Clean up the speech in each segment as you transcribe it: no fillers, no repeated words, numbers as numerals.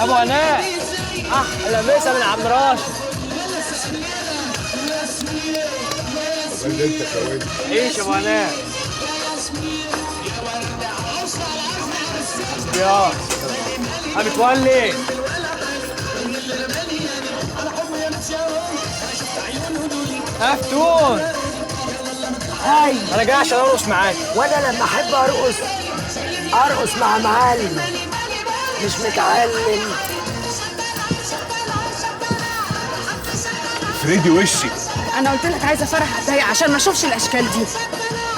ابو هناء، احلى مسا من عم راشد. عيش يا ابو هناء. يا متولي. افتون. هاي انا جاي عشان ارقص معاك. وانا لما احب ارقص ارقص مع معلم مش متعلم. افردي وشك. انا قلت لك عايزه فرح اتضايق عشان ما اشوفش الاشكال دي.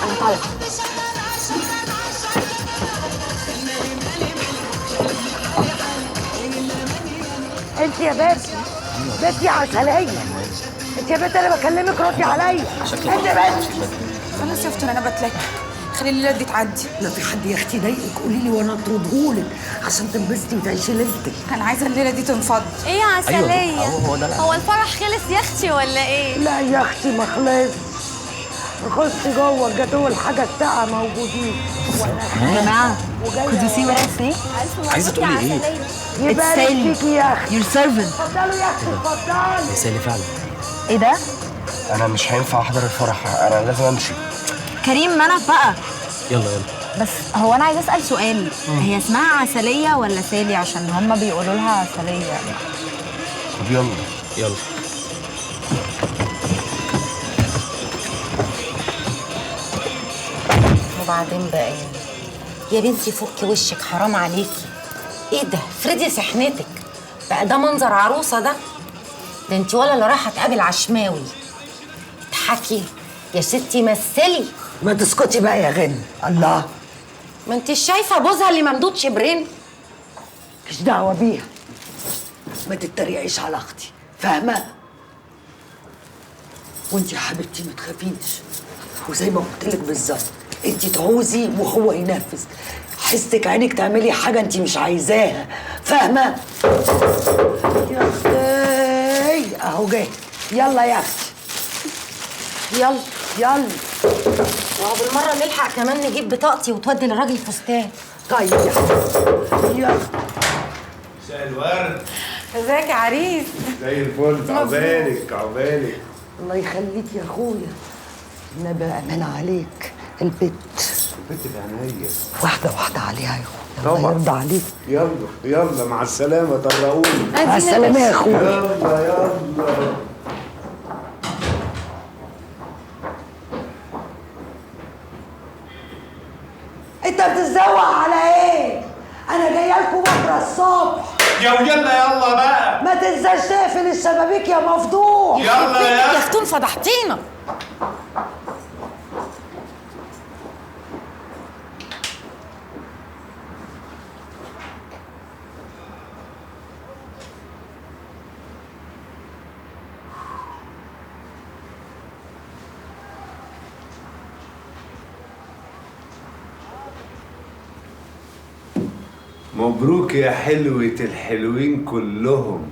انا طالعه. انت يا بنت، بنتي عسلية. انت يا بنت انا بكلمك ردي عليا. انت يا بنت. خلاص يا فتون انا بتلكك، خلي الليلة دي تعدي. لو في حد يا اختي ضايقك قولي لي وانا اطردهولك عشان تنبسطي وتعيشي ليلتك. انا عايزه الليلة دي تنفض. ايه يا عسلية؟ أيوة. هو الفرح خلص يا اختي ولا ايه؟ لا يا اختي ما خلصش. خش جوه الجاتوه والحاجة الساقعه موجودين. يا جماعة could you see what I say؟ عايزه تقولي ايه؟ يبارك فيكي يا اختي. Your servant. اتفضلوا يا اختي اتفضلي. يا سالي فعلا. ايه ده؟ انا مش هينفع احضر الفرح، انا لازم امشي. كريم منف بقى. يلا يلا. بس هو انا عايزه اسال سؤال، هي اسمها عسلية ولا سالي؟ عشان هما بيقولوا لها عسلية. طب يلا يلا. وبعدين بقى ايه؟ يا بنتي فكي وشك، حرام عليكي. ايه ده؟ افردي سحنتك بقى، ده منظر عروسه ده؟ ده انت ولا اللي رايحة تقابل عشماوي. اضحكي يا ستي، مثلي. ما تسكتي بقى يا غنى. الله، ما انت شايفه جوزها اللي ممدود شبرين؟ مالكيش دعوه بيها. ما تتريقيش على اختي، فاهمه؟ وانت يا حبيبتي ما تخافيش، وزي ما قلت لك بالظبط، انت تعوزي وهو ينفذ. حسك عينك تعملي حاجة انت مش عايزاها، فاهمه؟ يا اختي اهو جاي. يلا يا اختي يلا يلا. وهو بالمرة نلحق كمان نجيب بطاقتي وتودي للراجل فستان. طيب يا حبيبتي يلا. مساء الورد. ازيك يا عريس؟ زي الفل. عقبالك عقبالك. الله يخليك يا اخويا. النبي امان عليك. البت البت في عينيا. واحدة واحدة عليها يا اخويا. الله يرضى عليك. يلا يلا مع السلامة، طرقوني. مع السلامة يا اخويا. يلا يلا. انت بتتزوق على ايه؟ انا جاية لكم بكره الصبح. يا يلا يلا بقى. ما تنساش تقفل الشبابيك يا مفضوح. يلا يا فتون فضحتينا. مبروك يا حلوة الحلوين كلهم.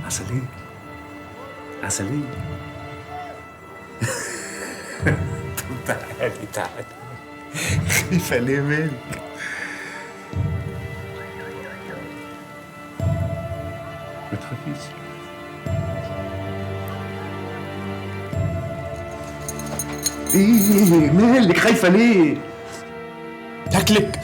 عسلية عسلية. طب تعالي تعالي. خايفة ليه مالك؟ ما تخافيش. ايه مالك خايفة ليه؟ تاكلك.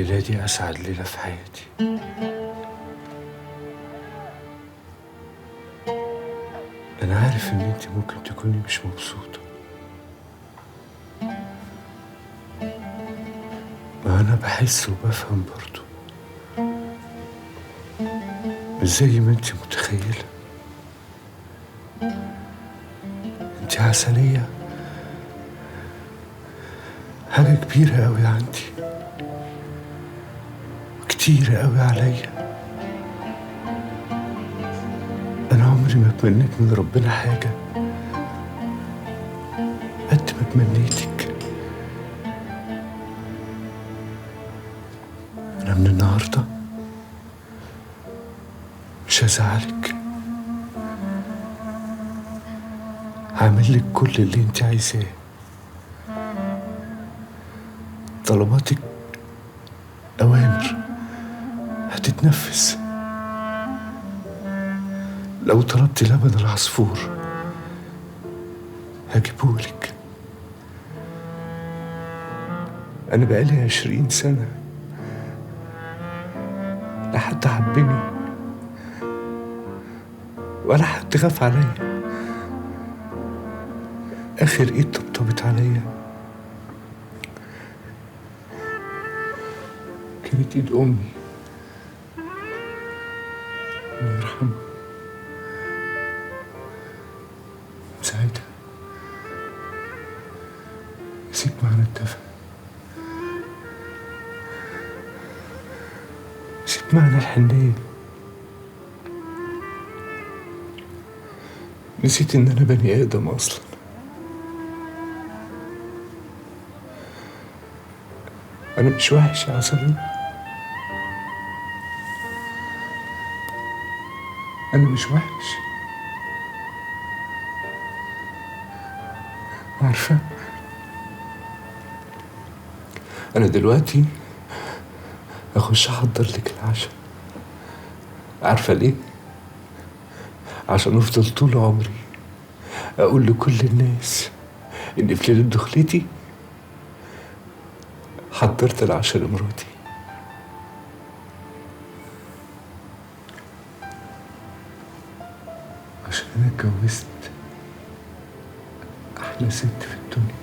الليلة دي أسعد ليلة في حياتي. أنا عارف إن أنت ممكن تكوني مش مبسوطة، ما أنا بحس وبفهم برضو، مش زي ما أنت متخيلة. أنت عسلية، حاجة كبيرة أوي عندي وكتيرة أوي عليا. أنا عمري ما تمنيت من ربنا حاجة قد ما تمنيتك. أنا من النهاردة مش هزعلك، هعمل لك كل اللي انت عايزاه. طلباتك أوامر هتتنفذ. لو طلبت لبن العصفور هجيبهولك. أنا بقالي 20 سنة لا حد حبني ولا حد خاف عليا. آخر إيد طبطبت عليا كانت إيد أمي، الله يرحمها. ساعتها نسيت معنى الدفء، نسيت معنى الحنية، نسيت إن أنا بني آدم أصلاً. أنا مش وحش يا عسلية، أنا مش وحش. عارفة أنا دلوقتي أخش أحضر لك العشاء. عارفة ليه؟ عشان أفضل طول عمري أقول لكل الناس إن في ليلة دخلتي حضرت العشاء لمراتي. عشان أنا اتجوزت أحلى ست في الدنيا.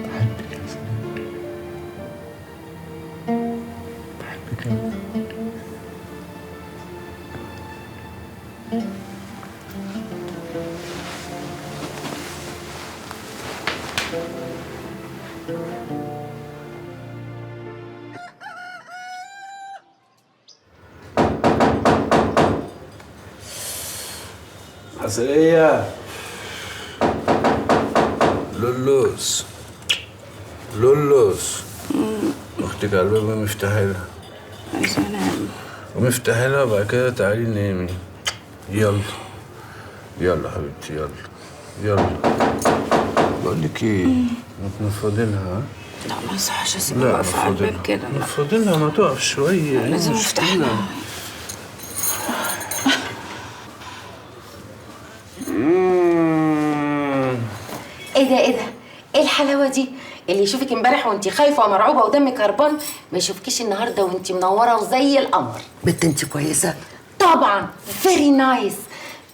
بحبك يا سلام، بحبك أوي. عسلية لولوس لولوس، اختك على الباب مفتاحي لها. عايزة انام. ومفتاحي لها وبعد كده تعالي نامي. يلا يلا حبيبتي، يلا يلا. بقول لك ايه، ما تنفضي لها. لا ما يصحش اسيبها واقفة على الباب كده. نفضي لها، ما تقف شوية. لازم افتح لها. ايه ده ايه ده؟ ايه الحلاوة دي؟ اللي يشوفك امبارح وانت خايفة ومرعوبه ودمك هربان ما يشوفكيش النهارده وانت منورة وزي القمر. بنت انت كويسة؟ طبعا very nice.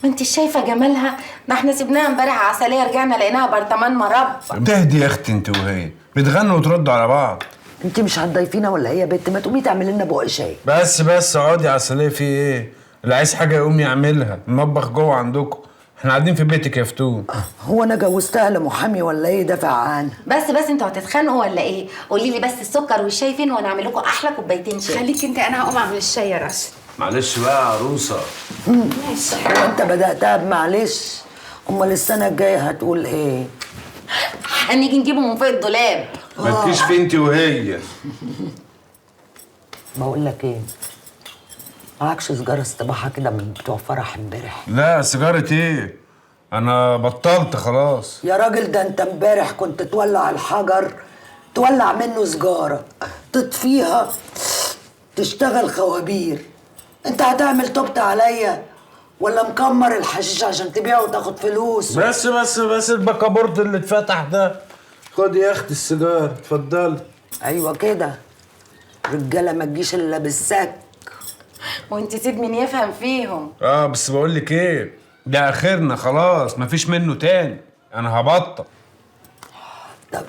ما انت شايفه جمالها؟ ما احنا سيبناها امبارح عسلية رجعنا لقيناها برطمان مربى. تهدي يا اختي انت وهي بتغنوا وتردوا على بعض. انت مش هتضيفينا ولا ايه يا بنت؟ ما تقومي تعملي لنا بق شاي. بس اقعدي يا عسلية. في ايه؟ اللي عايز حاجة يقوم يعملها، المطبخ جوه عندكم، احنا قاعدين في بيتك يا فتون. هو انا جوزتها لمحامي ولا ايه دافع عنها؟ بس انتوا هتتخانقوا ولا ايه؟ قولي لي بس السكر والشاي فين وانا اعمل لكم احلى كوبايتين شاي. خليك انت، انا هقوم اعمل الشاي يا راشد. معلش بقى يا عروسه. ماشي. هو انت بداتها بمعلش؟ امال السنة الجاية هتقول ايه؟ هنيجي نجيبه من فوق الدولاب. ما تجيش في انت وهي. بقول لك ايه، معكش سجاره استباحه كده من بتوع فرح امبارح؟ لا سيجارة ايه؟ انا بطلت خلاص. يا راجل ده انت امبارح كنت تولع الحجر، تولع منه سجاره، تطفيها تشتغل خوابير. انت هتعمل توبت عليا ولا مكمر الحشيش عشان تبيعه وتاخد فلوس؟ بس بس بس البكابورت اللي اتفتح ده. خد يا اختي السيجار، اتفضلي. ايوه كده، رجاله ما تجيش الا بالسك. وانت سيد مين يفهم فيهم. بس بقول لك ايه، ده اخرنا خلاص، مفيش منه تاني، انا هبطل. طب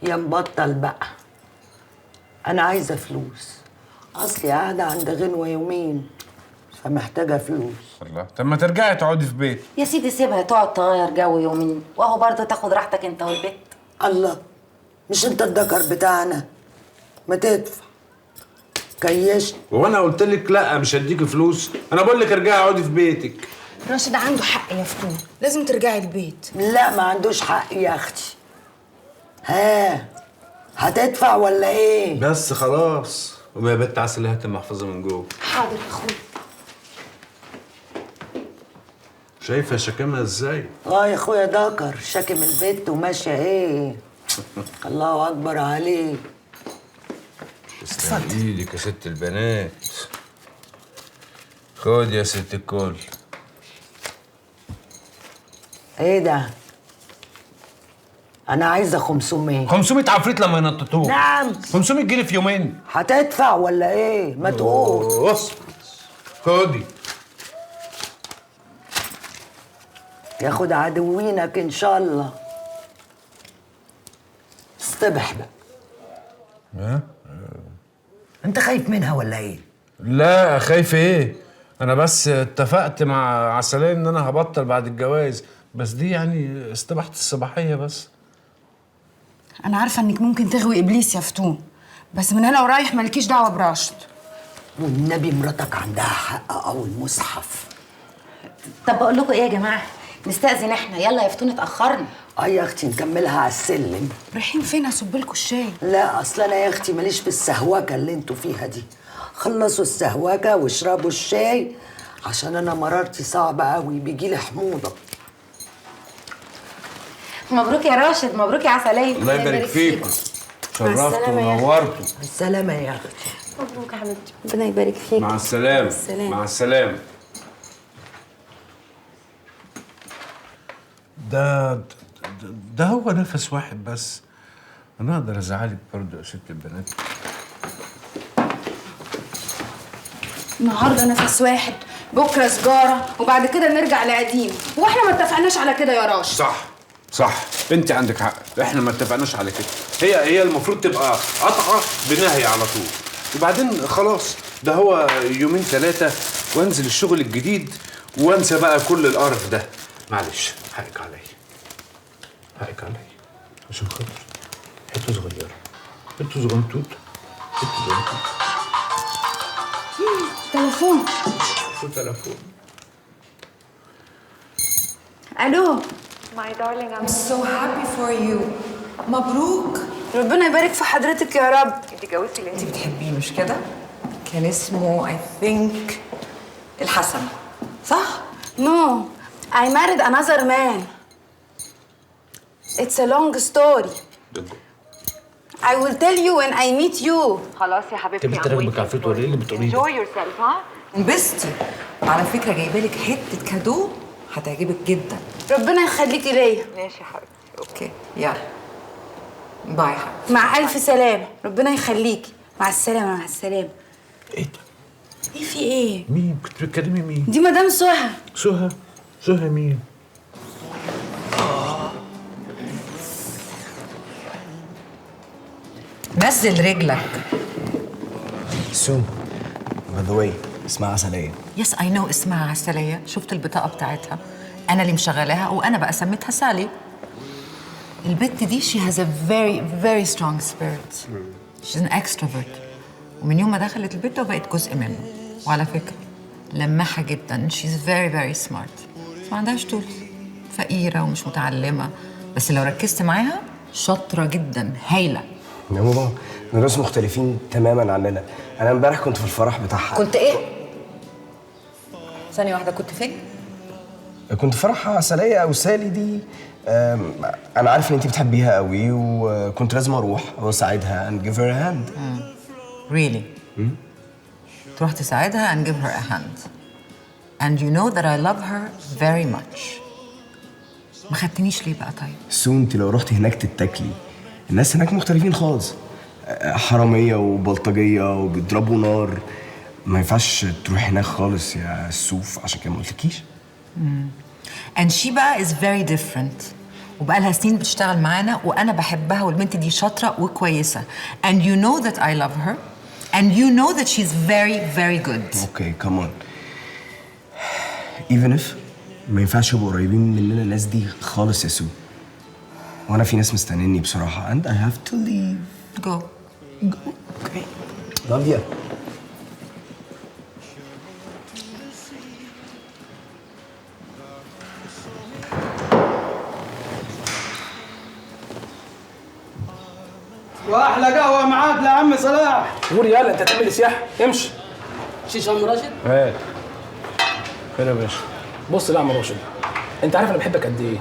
يا مبطل بقى، انا عايزه فلوس، اصلي قاعدة عند غنوه يومين فمحتاجه فلوس. الله، طب ما ترجعي تقعدي في بيت. يا سيدي سيبها تقعد تغير جو يومين، واهو برضه تاخد راحتك انت والبيت. الله، مش انت الذكر بتاعنا؟ ما تدفع كيشت. وانا قلت لك لا مش هديكي فلوس، انا بقول لك ارجعي اقعدي في بيتك. راشد عنده حق يا فتون، لازم ترجعي البيت. لا ما عندوش حق يا اختي. ها هتدفع ولا ايه؟ بس خلاص. وما يا بنت عسل هات المحفظة من جوه. حاضر يا اخويا. شايفه شاكمها ازاي؟ اه يا اخويا دكر شاكم البيت وماشية ايه. الله اكبر عليك. اتفضل ايدك يا ست البنات. خد يا ست الكل. ايه ده؟ انا عايزه 500. 500 عفريت لما ينططوك. نعم. 500 جنيه في يومين. هتدفع ولا ايه؟ ما تقول. خدي. ياخد عدوينك ان شاء الله. اصطبح بقى. ها؟ انت خايف منها ولا ايه؟ لا خايف ايه؟ انا بس اتفقت مع عسلية ان انا هبطل بعد الجواز، بس دي يعني استباحة الصباحية بس. انا عارفه انك ممكن تغوي ابليس يا فتون، بس من هنا ورايح مالكيش دعوه براشد. والنبي مراتك عندها حق او المصحف. طب بقول لكم ايه يا جماعة، نستأذن احنا، يلا يا فتون اتأخرنا. اه يا اختي نكملها على السلم. رايحين فين؟ هصب لكم الشاي. لا اصل انا يا اختي ماليش في السهوكه اللي انتوا فيها دي. خلصوا السهوكه واشربوا الشاي عشان انا مرارتي صعبة قوي، بيجي لي حموضه. مبروك يا راشد، مبروك يا عسلية. الله يبارك فيكم، شرفتوا ونورتوا. بالسلامة يا اختي. مبروك يا حبيبتي، ربنا يبارك فيك. مع السلامة. مع السلامة. ده هو نفس واحد بس، انا اقدر ازعلك برضه يا ست البنات. النهارده نفس واحد، بكره سجاره، وبعد كده نرجع لقديم. واحنا ما اتفقناش على كده يا راشد. صح صح، انت عندك حق، احنا ما اتفقناش على كده. هي المفروض تبقى قطعه بنهي على طول، وبعدين خلاص ده هو يومين ثلاثة وانزل الشغل الجديد وانسى بقى كل القرف ده. معلش حقك عليا، حقك عليا عشان خاطر حتة صغيرة، حتة صغنطوط، حتة صغنطوط. تليفون. شو تليفون؟ الو. My darling, I'm so happy for you. مبروك. ربنا يبارك في حضرتك يا رب. انت اتجوزتي اللي انت بتحبيه مش كده؟ كان اسمه I think الحسن، صح؟ No, I married another man. It's a long story. I will tell you when I meet you. خلاص يا حبيبتي. انت بتراكبك عفريت ولا ايه اللي بتقوليه ده؟ Enjoy yourself ها؟ انبسطي. وعلى فكرة جايبه لك حتة cadeau هتعجبك جدا. ربنا يخليكي ليا. ماشي يا حبيبتي. okay يلا bye يا حبيبتي. مع ألف سلامة، ربنا يخليكي. مع السلامة. مع السلامة. ايه ده؟ ايه في ايه؟ مين؟ كنت بتكلمي مين؟ دي مدام سهى. سهى؟ سهى مين؟ نزل رجلك. سو by the way اسمها عسلية. yes I know اسمها عسلية، شفت البطاقة بتاعتها، أنا اللي مشغلاها وأنا بقى سميتها سالي. البت دي she has a very very strong spirit. She's an extrovert. ومن يوم ما دخلت البيت وبقت جزء منه. وعلى فكرة لماحة جدا، she's very very smart. بس ما عندهاش طول، فقيرة ومش متعلمة، بس لو ركزت معاها شاطرة جدا، هايلة. يا ماما دول ناس مختلفين تماما عننا. انا امبارح كنت في الفرح بتاعها. كنت ايه؟ ثانية واحدة، كنت فين؟ كنت فرح عسلية او سالي دي. انا عارف ان انت بتحبيها قوي، وكنت لازم اروح واساعدها and give her a hand. Really? تروح تساعدها and give her a hand. And you know that I love her very much. ما خدتنيش ليه بقى طيب؟ سو انت لو رحتي هناك تتاكلي. الناس هناك مختلفين خالص، حرامية وبلطجيه وبيضربوا نار. ما ينفعش تروحي هناك خالص يا سوف، عشان كده ما قلتلكيش. And she بقى is very different. وبقى لها سنين بتشتغل معانا، وانا بحبها، والبنت دي شاطرة وكويسة. And you know that I love her. And you know that she's very very good. okay come on. Even if ما ينفعش يبقوا قريبين مننا الناس دي خالص يا سو. وانا في ناس مستنيني بصراحة and I have to leave. Go. Go. Okay. Love you. واحلى قهوة معاك يا عم صلاح. قول يلا، انت هتعمل سياحة، امشي. شيش يا عم راشد؟ هات. خير يا باشا. بص بقى يا عم راشد، انت عارف انا بحبك قد ايه،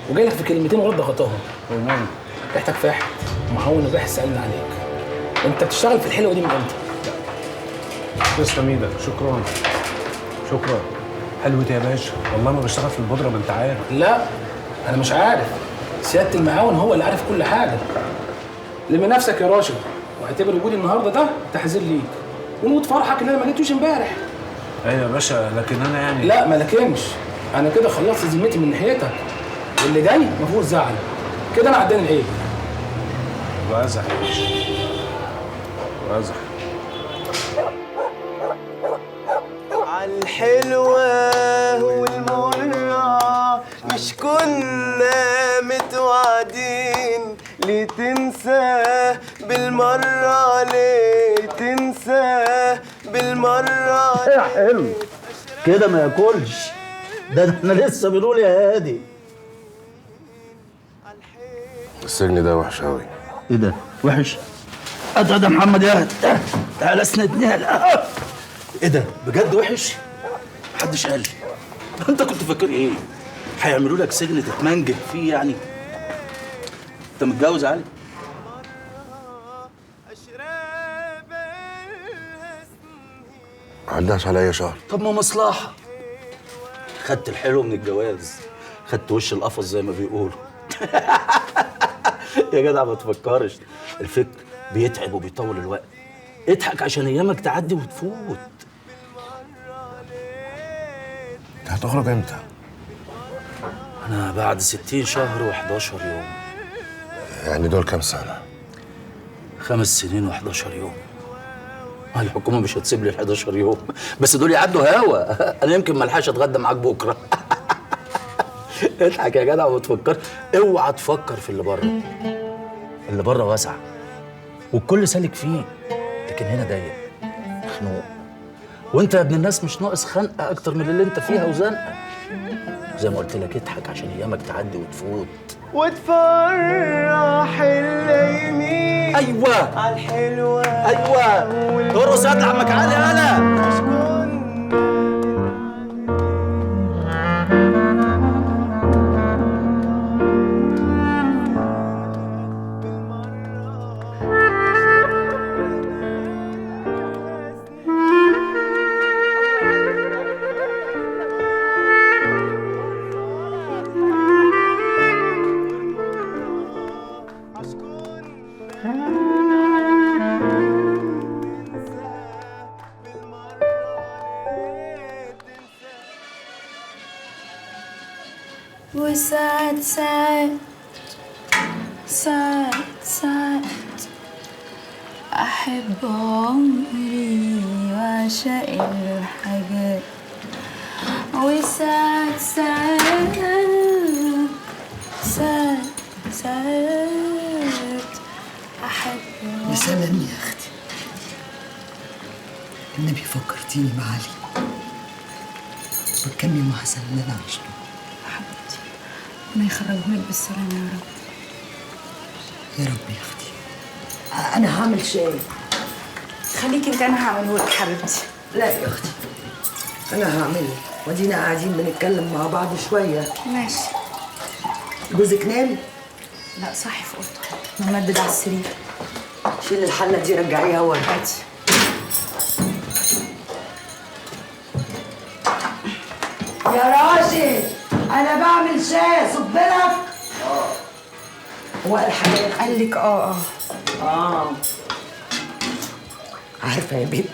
وجاي لك في كلمتين ورد غطاهم. تمام. ريحتك فاحت ومعاون الريح سالنا عليك. انت بتشتغل في الحلوة دي من امتى؟ تسلم ايدك، شكرا شكرا. حلوة يا باشا، والله ما بشتغل في البودره ما انت عارف. لا انا مش عارف، سيادة المعاون هو اللي عارف كل حاجة. لم نفسك يا راشد، واعتبر وجودي النهارده ده تحذير ليك، ونقود فرحك ان انا ما جيتوش امبارح. ايوه يا باشا، لكن انا يعني لا ما لكنش، انا كده خلصت ذمتي من ناحيتك، واللي جاي ما فيهوش زعل، كده انا عداني العيب. وازح يا باشا، وازح. عالحلوة والمرة مش كنا متوعدين، ليه تنسى بالمرة، ليه تنسى بالمرة. يا حلو كده ما ياكلش ده، احنا لسه بنقول يا هادي. السجن ده وحش قوي. ايه ده وحش؟ ادعي يا محمد يا هادي، تعالى اسندني. ايه ده بجد وحش؟ محدش قال لي. انت كنت فاكر ايه؟ هيعملوا لك سجن تتمنجه فيه يعني؟ انت متجوز يا علي؟ ما عداش عليا شهر. طب ما مصلحة. خدت الحلو من الجواز، خدت وش القفص زي ما بيقولوا. يا جدع ما تفكرش، الفكر بيتعب وبيطول الوقت. اضحك عشان ايامك تعدي وتفوت. انت هتخرج امتى؟ انا بعد 60 شهر و11 يوم. يعني دول كام سنة؟ 5 سنين و11 يوم. الحكومة مش هتسيب لي ال 11 يوم، بس دول يعدوا هوا. أنا يمكن ما الحقش أتغدى معاك بكرة. اضحك يا جدع وما تفكرش، اوعى تفكر في اللي بره. اللي بره واسع والكل سالك فيه، لكن هنا ضيق مخنوق. وأنت يا ابن الناس مش ناقص خنقة أكتر من اللي أنت فيها وزنقة. زي ما قلت لك اضحك عشان أيامك تعدي وتفوت. وتفرح اليمين. ايوه عالحلوة. ايوه ارقص يا عمك علي. انا وساعات ساعات ساعات ساعات أحب عمري وأعشق الحاجات، وساعات ساعات ساعات ساعات أحب. بسلام يا أختي، النبي فكرتيني بعلي والكم يوم حسن اللي أنا عشته. حبيبتي ربنا يخرجهولك بالسلامة يا رب. يا رب يا أختي. انا هعمل شاي. خليكي انت، انا هعمله لك حبيبتي. لا يا اختي انا هعمله، ودينا قاعدين بنتكلم مع بعض شوية. ماشي. جوزك نام؟ لا صاحي في اوضته، ممدد على السرير. شيل الحلة دي رجعيها ورا. هاتي. يا راشد انا بعمل شاي، صب لك. هو قال حاجة؟ قال لك اه. عارفه يا بنت،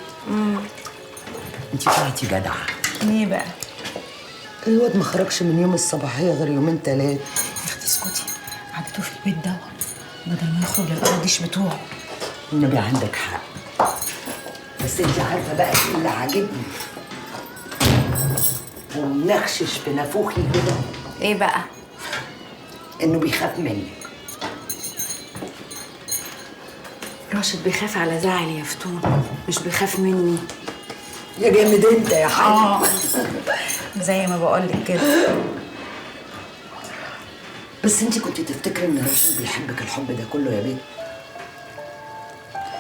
انت طلعتي جدعه. ليه بقى؟ الواد ما خرجش من يوم الصباحية غير يومين 3. يا اختي اسكتي، قعدته في البيت دوت بدل ما يخرج للقراضيش بتوعه. النبي عندك حق، بس انت عارفه بقى ايه اللي عاجبني ومنخشش في نافوخي كده؟ ايه بقى؟ انه بيخاف منك. راشد بيخاف على زعلي يا فتون، مش بيخاف مني. يا جامد انت يا حاج. زي ما بقولك كده. بس انت كنت تفتكري ان راشد بيحبك الحب ده كله يا بنت؟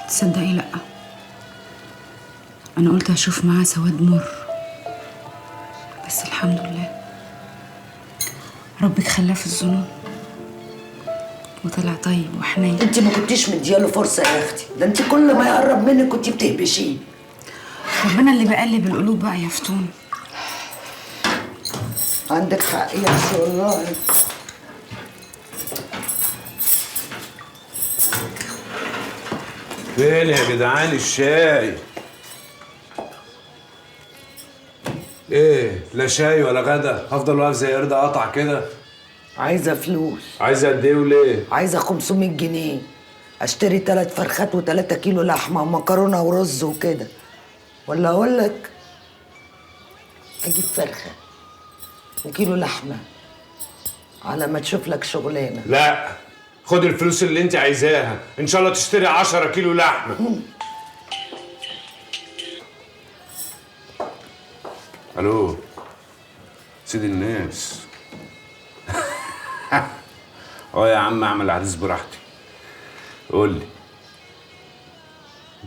تصدقي لا، انا قلت هشوف معاه سواد مر، بس الحمد لله ربك خلاه في الظنون وطلع طيب وحنين. انت ما كنتيش مدياله فرصة يا اختي، ده انت كل ما يقرب منك كنت بتهبشيه. ربنا اللي بقلب القلوب بقى يا فتون. عندك حق يا اختي والله. فين يا جدعان الشاي؟ ايه لا شاي ولا غدا، هفضل واقف زي قرد قطع كده؟ عايزه فلوس. عايزه قد ايه وليه؟ عايزه 500 جنيه اشتري 3 فرخات و3 كيلو لحمه ومكرونه ورز وكده. ولا اقول لك اجيب فرخة وكيلو لحمه على ما تشوف لك شغلانة. لا خد الفلوس اللي انت عايزاها، ان شاء الله تشتري 10 كيلو لحمه. الو سيد الناس. اه يا عم اعمل عريس براحتي. قول لي.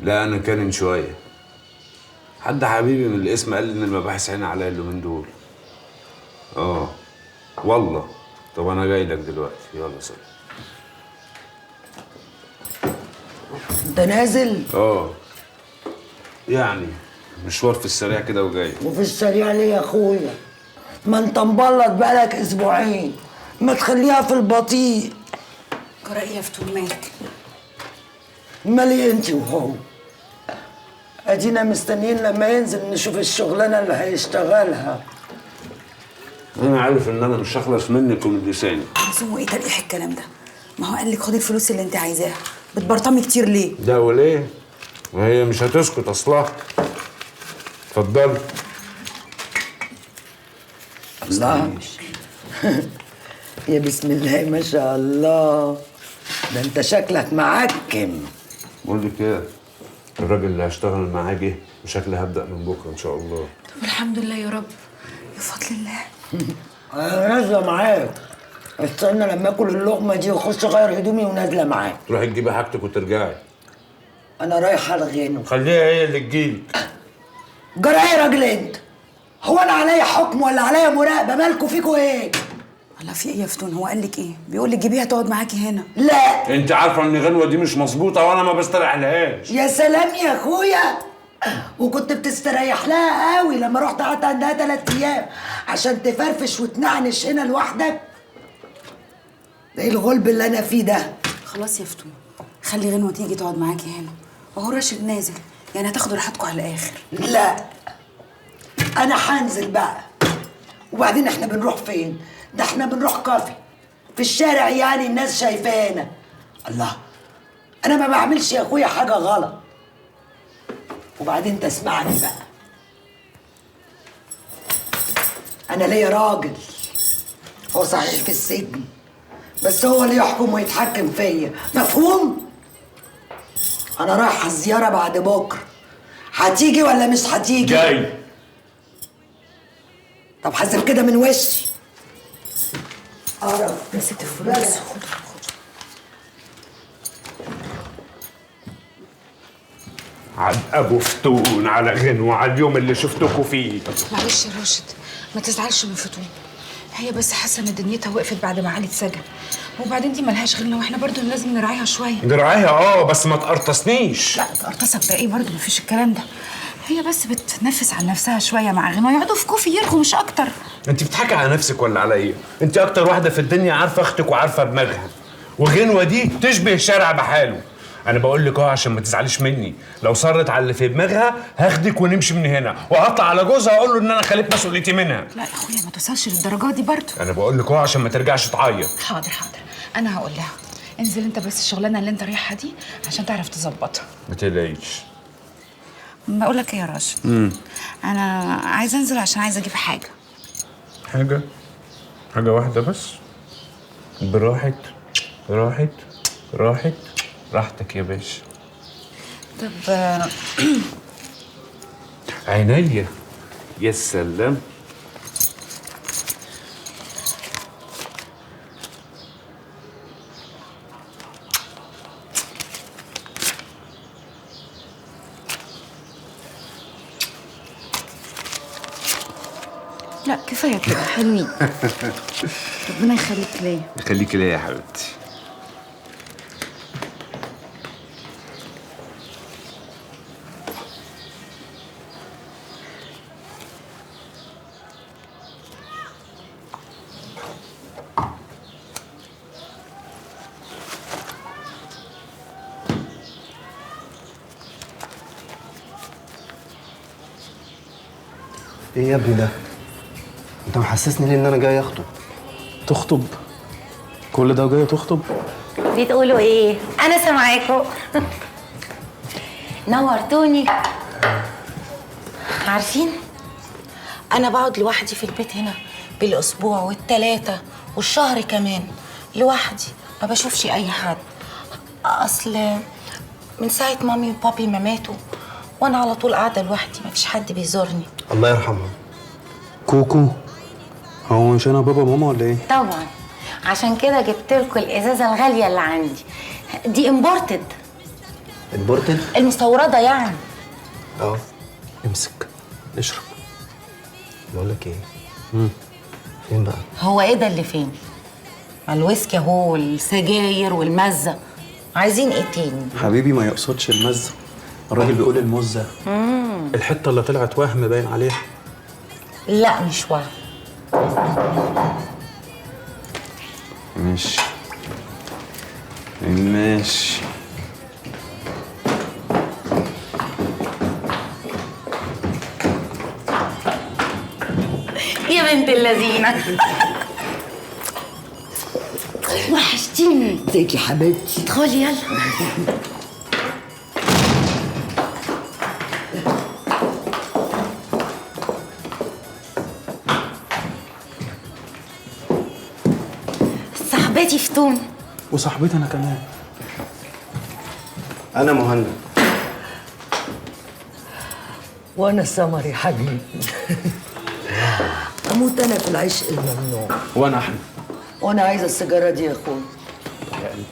لا انا كانن شوية. حد حبيبي من القسم قال لي ان المباحث عين عليا اليومين دول. اه والله. طب انا جاي لك دلوقتي، يلا سلام. انت نازل؟ اه يعني مشوار في السريع كده وجاي. وفي السريع ليه يا اخويا؟ ما انت مبلط بقالك اسبوعين، ما تخليها في البطيء. جرى ايه يا فتون مالك؟ مالي انت وهو؟ ادينا مستنيين لما ينزل نشوف الشغلانة اللي هيشتغلها. انا عارف ان انا مش هخلص منك ومن لساني. لزومه ايه تلقيح الكلام ده؟ ما هو قال لك خدي الفلوس اللي انت عايزاها، بتبرطمي كتير ليه؟ ده وليه؟ وهي مش هتسكت اصلها. اتفضلي. الله يا بسم الله ما شاء الله، ده انت شكلك معكم. بقول لك ايه، الراجل اللي هشتغل معاه جه وشكلي هبدأ من بكره ان شاء الله. طب الحمد لله يا رب، بفضل الله. انا نازله معاك، استنى لما اكل اللقمة دي واخش اغير هدومي ونازلة معاك. تروحي تجيبي حاجتك وترجعي. انا رايحة الغينو. خليها هي اللي تجيلك. جرى ايه يا راجل انت؟ هو انا عليا حكم ولا عليا مراقبة؟ مالكوا فيكوا ايه؟ الله في ايه يا فتون؟ هو قال لك ايه؟ بيقول لك جيبيها تقعد معاكي هنا. لا انت عارفه ان غنوه دي مش مظبوطة وانا ما بستريح لهاش. يا سلام يا اخويا، وكنت بتستريح لها قوي لما رحت قعدت عندها 3 ايام عشان تفرفش وتنعنش هنا لوحدك. ده ايه الغلب اللي انا فيه ده؟ خلاص يا فتون، خلي غنوه تيجي تقعد معاكي هنا، وهو راشد نازل، يعني هتاخدوا راحتكم على الاخر. لا انا هنزل بقى. وبعدين احنا بنروح فين؟ ده احنا بنروح كافي في الشارع، يعني الناس شايفانا. الله، انا ما بعملش يا اخويا حاجة غلط. وبعدين تسمعني بقى، انا ليا راجل، هو صحيح في السجن بس هو اللي يحكم ويتحكم فيا، مفهوم؟ انا رايحة الزيارة بعد بكره، هتيجي ولا مش هتيجي؟ جاي. طب حاسب كده من وشي. قرف. مسكت الفلوس، خد خد. عاد ابو فتون على غنوه على اليوم اللي شفتكوا فيه. معلش يا راشد ما تزعلش من فتون، هي بس حاسه ان دنيتها وقفت بعد ما علي اتسجن، وبعدين دي ملهاش غيرنا واحنا برضو لازم نراعيها شوية. نراعيها بس ما تقرطسنيش. لا تقرطسك ده ايه برضو، مفيش الكلام ده. هي بس بتنفس عن نفسها شوية مع غنوه، يقعدوا في كوفي يرغوا مش اكتر. انت بتضحكي على نفسك ولا على ايه؟ انت اكتر واحدة في الدنيا عارفه اختك وعارفه دماغها، وغنوه دي تشبه شارع بحاله. انا بقول لك عشان ما تزعليش مني، لو صرت على اللي في دماغها هاخدك ونمشي من هنا، وهطلع على جوزها اقول له ان انا خليت مسؤوليتي منها. لا يا اخويا ما توصلش للدرجة دي برضه. انا بقول لك عشان ما ترجعش تعيط. حاضر حاضر انا هقول لها. انزل انت بس الشغلانة اللي انت رايحها دي عشان تعرف تظبطها. ما تقلقيش. بقول لك ايه يا راشد؟ انا عايزه انزل عشان عايزه اجيب حاجة. حاجة؟ حاجة واحدة بس؟ براحت راحت راحت راحتك يا باشا. طب عينيا. يا سلام. لا كفاية كده حلوين. ربنا يخليك ليا. يخليك ليا يا حبيبتي. ايه يا ابني ده؟ انت محسسني ليه ان انا جاي اخطب؟ تخطب؟ كل ده وجاي تخطب؟ بتقولوا ايه؟ انا سامعاكم. نورتوني. عارفين؟ انا بقعد لوحدي في البيت هنا بالاسبوع والتلاتة والشهر كمان، لوحدي ما بشوفش اي حد. اصل من ساعة مامي وبابي ما ماتوا وانا على طول قاعدة لوحدي، ما فيش حد بيزورني. الله يرحمها. كوكو هو مش انا بابا وماما ولا ايه؟ طبعا، عشان كده جبت لكم الازازه الغالية اللي عندي دي، imported. imported؟ المستورده يعني. امسك اشرب. بقول لك ايه؟ فين بقى؟ هو ايه ده اللي فين؟ ما الويسكي اهو والسجاير والمزه، عايزين ايه تاني؟ حبيبي ما يقصدش المزة، الراجل بيقول المزة. الحتة اللي طلعت وهم باين عليها. لا مش وهم. ماشي ماشي. يا بنت اللذينه وحشتيني. ازيك يا حبيبتي؟ ادخلي يلا. صاحبتي فتون. وصاحبتي انا كمان. انا مهند. وانا سمر يا حبيبي. اموت انا في العشق الممنوع. وانا احمد. وانا عايزه السيجارة دي يا اخويا. يا قلبي.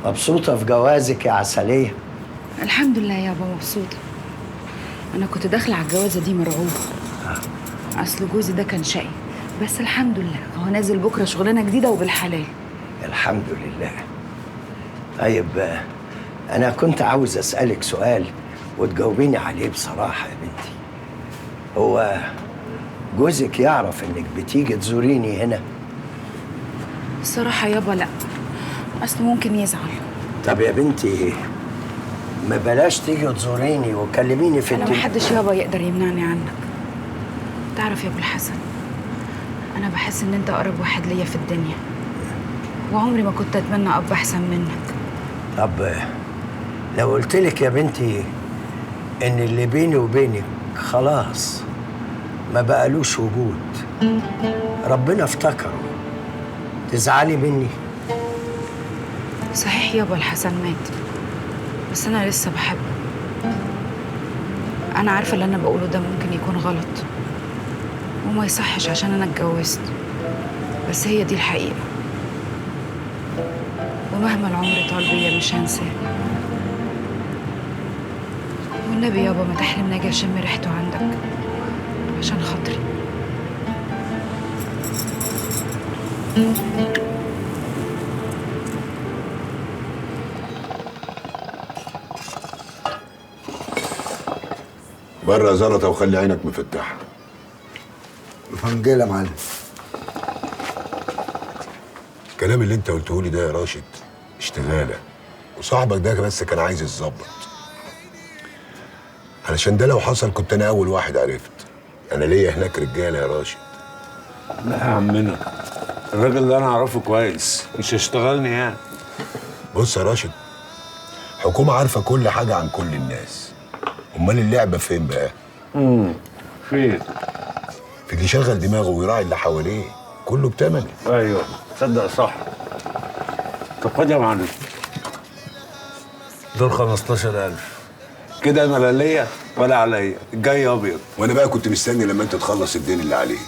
مبسوطة في جوازك يا عسلية؟ الحمد لله يابا مبسوطة. أنا كنت داخلة على الجوازة دي مرعوبة. أصل جوزي ده كان شقي، بس الحمد لله هو نازل بكرة شغلانة جديدة وبالحلال. الحمد لله. طيب أنا كنت عاوز أسألك سؤال وتجاوبيني عليه بصراحة يا بنتي. هو جوزك يعرف إنك بتيجي تزوريني هنا؟ الصراحة يابا لأ، أصل ممكن يزعل. طب يا بنتي ما بلاش تيجي تزوريني وكلميني في التليفون. أنا محدش يابا يقدر يمنعني عنك. تعرف يا أبو الحسن، أنا بحس إن أنت أقرب واحد ليا في الدنيا، وعمري ما كنت أتمنى أب أحسن منك. طب لو قلت لك يا بنتي إن اللي بيني وبينك خلاص ما بقالوش وجود، ربنا افتكره، تزعلي مني؟ صحيح يابا الحسن مات، بس أنا لسه بحبه. أنا عارفة اللي أنا بقوله ده ممكن يكون غلط وما يصحش عشان أنا اتجوزت، بس هي دي الحقيقة، ومهما العمر طال بيا مش هنساه. والنبي يابا ما تحرمني اجي اشم ريحته عندك عشان خاطري. بره زلطه وخلي عينك مفتحة. فنجيله يا معلم. الكلام اللي انت قلته لي ده يا راشد اشتغاله، وصاحبك ده بس كان عايز يتظبط. علشان ده لو حصل كنت انا اول واحد عرفت. انا ليا هناك رجاله يا راشد. لا يا عمنا، الراجل ده انا اعرفه كويس، مش هيشتغلني يعني. بص يا راشد، حكومة عارفه كل حاجة عن كل الناس. امال اللعبة فين بقى؟ فين؟ في اللي يشغل دماغه ويراعي اللي حواليه، كله بتمنه. ايوه تصدق صح. طب خد يا معلم دول 15000 كده، انا لا ليا ولا عليا، الجاي ابيض. وانا بقى كنت مستني لما انت تخلص الدين اللي عليك.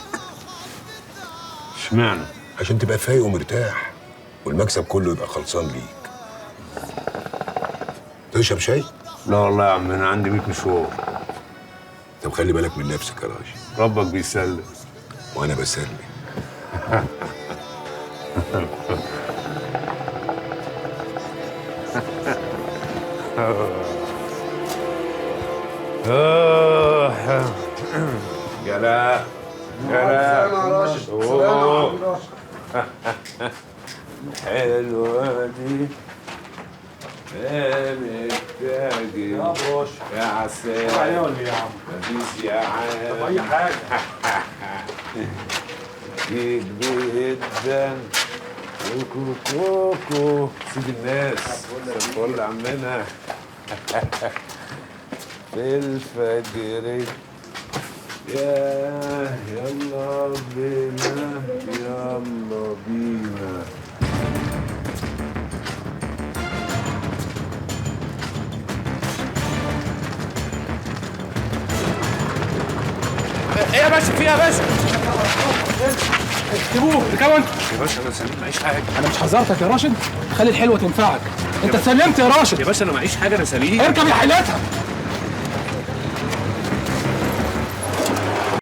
اشمعنى؟ عشان تبقى فايق ومرتاح، والمكسب كله يبقى خلصان ليك. تشرب شاي؟ لا والله يا عم انا عندي 100 مشوار. طب خلي بالك من نفسك يا راشد. ربك بيسلم وانا بسلم. يا لا سلام يا راشد. حلوة دي يا راشد يا عسل. ولا يا عم؟ مفيش يا عم. طب أي حاجة. جدا كوكو كوكو سيد الناس الفل عمنا في الفجر. يا يلا بينا يلا بينا. ايه يا باشا؟ في ايه يا باشا؟ اكتبوه اركبوا انتوا. يا باشا انا سليم معيش حاجة. انا مش حذرتك يا راشد، خلي الحلوة تنفعك. انت اتسلمت يا راشد. يا باشا انا معيش حاجة، انا سليم. اركب يا حلتها.